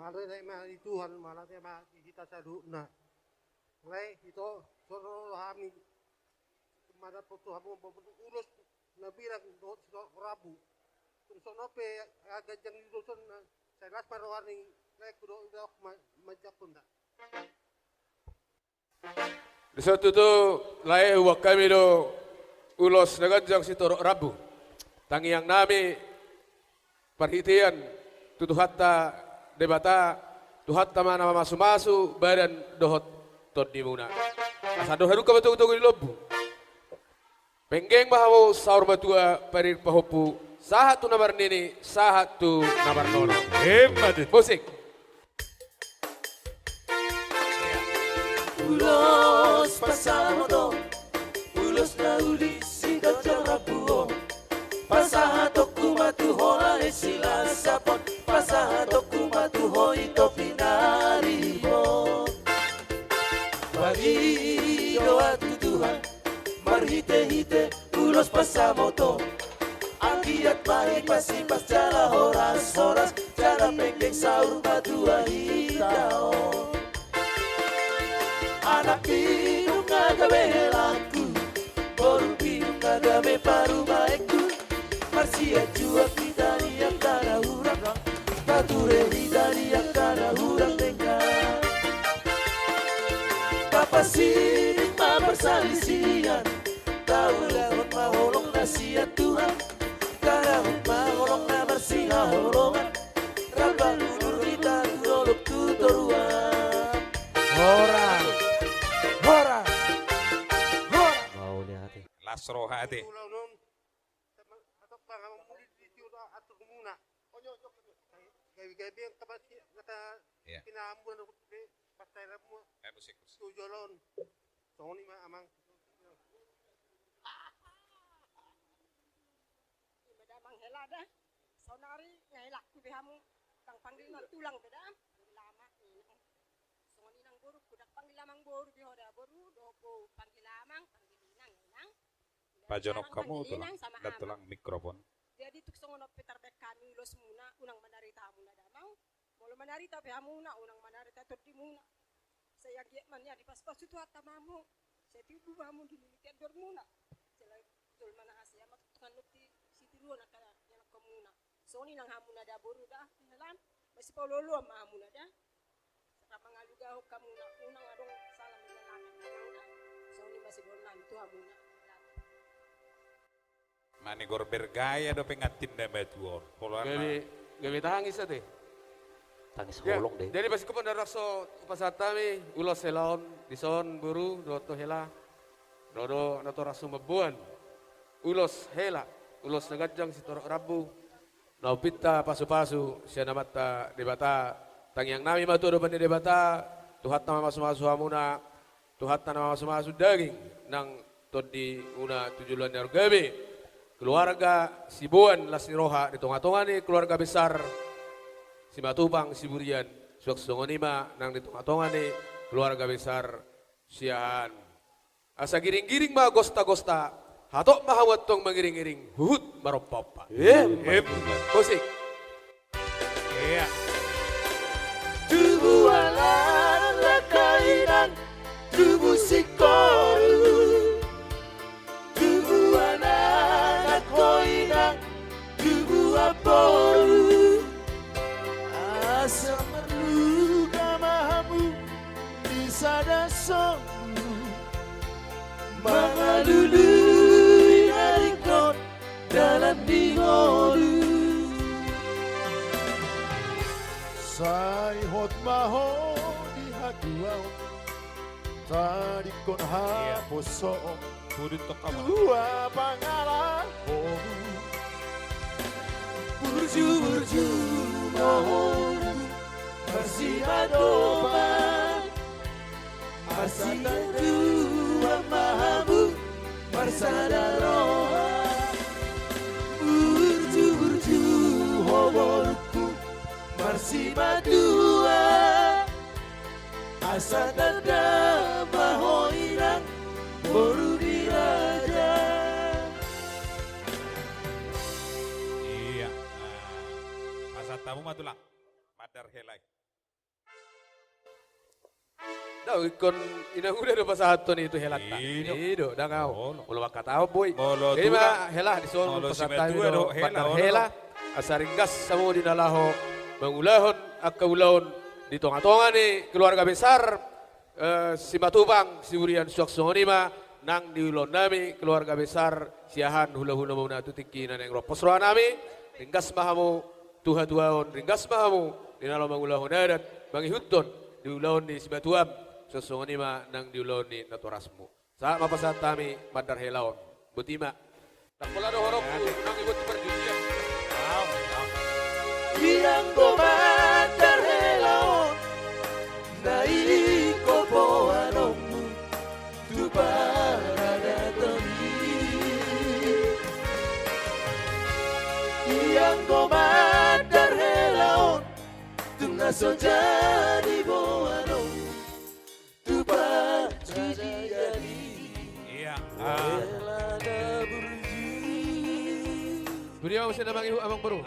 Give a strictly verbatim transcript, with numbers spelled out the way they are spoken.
Alai naeng ma di Tuhan, mauliate ma di hita saluhutna. Alai ito, songon hami mandapothon hamu ulos na bilang dohot sitorop rambu. Tung songon on pe, ah, ganjang ni ulos on, sai las ma roha ni laengku dohot idaonku ma-, manjangkon da. Dison tutu, lae, huboan hami do ulos na ganjang sitorop rambu. Tangiang nami, parhitean tu Tuhanta Debata, Tuhanta ma na mamasumasu badan dohot tondimuna. Asa andor halumpang ma togutogu ni lombu. Penggeng ma hamu saur matua, parir pahompu, sahat tu na marnini, sahat tu na marnono. Emma tutu. Musik. Ulos pansamot on, ulos na uli sitorop rambu on. Pasahatonku ma tu ho, lae, silas sapot, pasahatonku ma tu ho, ito pinaribot. Bagi doa tu Tuhan, marhitehite ulos pansamot on. Anggiat ma hipashipas jala horashoras, jala penggeng saur matua hita on. Anak pinungka gabe helaku, boru pinungka gabe parumaenku. Marsianjuan hita di angka na hurang, tature hita di angka na hurang denggan. Tapasining ma parsalisian, taulahon ma holong na sian Tuhan. Taulahon ma holong na marsihaholongan, rap udur hita tu dolok tu toruan. Horas. Horas. Horas. Mauliate. Las roha ate. Ulaon on, sama, hatop ma hamu muli di tiur atur muna. Gabe-gabe angka mati, angka, iya, pinahamu na dohot be, patai ramu. Eh, musik, musik. Tu jolo on. Songon i ma, amang. Ima da, amang, hela da. Saonari nga helangku be hamu. Ndang panggil na tulang be da. Panggil amang, inang. Songon i nang borungku, ndang panggil amang boru be ho da, boru dohot boru, panggil amang, panggil inang, inang. Pajonok hamu tulang, panggil inang sama amang. Tulang mikrofon. Jadi tung songon on pe tarbaen hami ulos muna, unang manarita hamuna da, amang. Molo manarita pe hamuna, unang manarita tondimuna. Sai anggiat ma nian dipasupasu Tuhanta ma hamu. Sai tibu ma hamu dililiti andormuna. Sai jolma na hasea ma tutu annon di sitiruon angka ianakhonmuna. Songon i nang hamuna da boru da, hela. Masipaolooloan ma hamuna da. Sara mangalugahon hamuna, unang adong sala mangalangka hamuna. Songon i ma sidohonon nami tu hamuna. Manigor bergaya dope ngantin na matua on. Gabe, gabe tangis ate. Tangis holong de. Jadi pasingkop on, ndang so hupasahat hami ulos hela on, dison boru dohot ho hela. Ro do na torang so mamboan ulos hela, ulos na ganjang sitorop rambu. Na umpinta pasupasu sian Amanta Debata, tangiang nami ma tu adopan ni Debata, Tuhanta ma mamasumasu hamuna, Tuhanta na mamasumasu daging nang tondimuna tu joloan ni ari on, gabe keluarga siboan las ni roha di tongatonga ni keluarga besar Simatupang Siburian, suang songon i ma nang di tongatonga ni keluarga besar Siahaan. Asa giringgiring ma gostagosta, hatop ma hamu antong mangiringiring huhut marompaompa. Emma. Musik. Iya. Tubu anak, inang, tubu singkoru. Tubu anak, inang, tubu anak boru. Asa marluka ma hamu di sada songgu, mangalului na ringkot dalan ni ngolu. Sai hot ma ho di hatuaon, tadingkon haposoon. Iya. Pudut tong kamu. Tua pangalaho. Burju-burju ma ho marsimadopan. Asa tatua ma hamu marsada roha. Burju-burju ho borungku marsimatua. Asa tanda ma ho inang boru ni raja. Iya. Nah, pasahat hamu ma tulang. Mandar hela i. Tahu ingkon inanguda do pasahathon i tu helanta. I do. I do, ndang ahu. Olo. Molo mangkatahon boi. Molo tua. Jadi ma hela, dison pasahat hami do hela, olo. Hela, asa ringgas hamu di na laho mangulahon angka ulaon di tongatonga ni keluarga besar, eh, Simatupang, Siburian, suang songon i ma nang di ulaonnami keluarga besar Siahaan, hulahula, mamuna tu tingki na naeng rompos rohanami. Ringgas ma hamu tu hatuaon, ringgas ma hamu di na laho mangulahon adat, mangihuthon di ulaon ni simatuam, suang songon i ma nang di ulaon ni natorasmu. Sahat ma pasahat hami mandar hela on. Boti ma. Ndang pola do horongku, nang ibuat parjujian. Ianggo mandar hela on, na ingkon boanonmu tu paradaton i. Ianggo mandar hela on, tung na so jadi boanonmu tu parjujian i. Iya. Ah. Hela na burju. Tu dia ma muse na mangihut, amang boru?